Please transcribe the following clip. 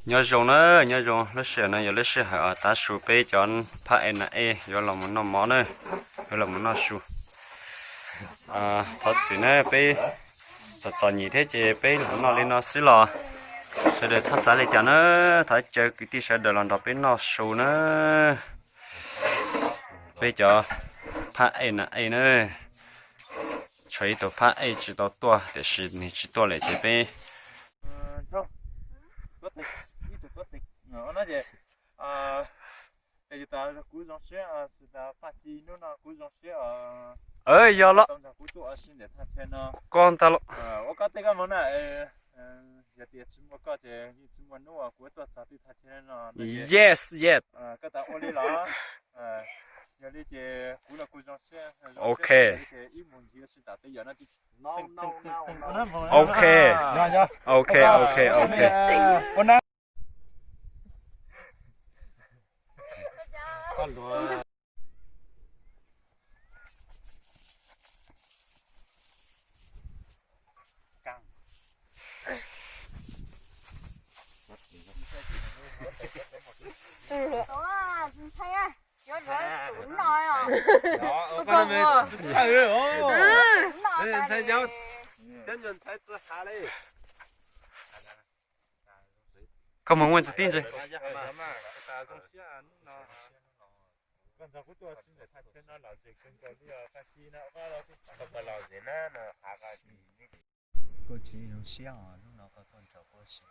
Nyob zoo na, nyob zoo, lub sij hawm no yog lub sij hawm tav su peb cov phab ej nam ej yuav los mus noj mov na, yuav los mus noj su. Thov txim na, peb txom txom nyem thiab ces peb los noj li no xwb los sawv daws txhob xav li cas na. Thov caw kwv tij sawv daws los nrog peb noj su na. Peb cov phab ej nam ej na, tshuav ib tug phab ej tsis tau tuaj tiam sis nws tsis tuaj lawm ces peb yog los koj ntag los. Yes, yes. Ok, ok, ok, ok. Koj mus ua txiv tij ntse. Koj tsis zoo siab os, hnub no koj tuaj nrog kuv ua si.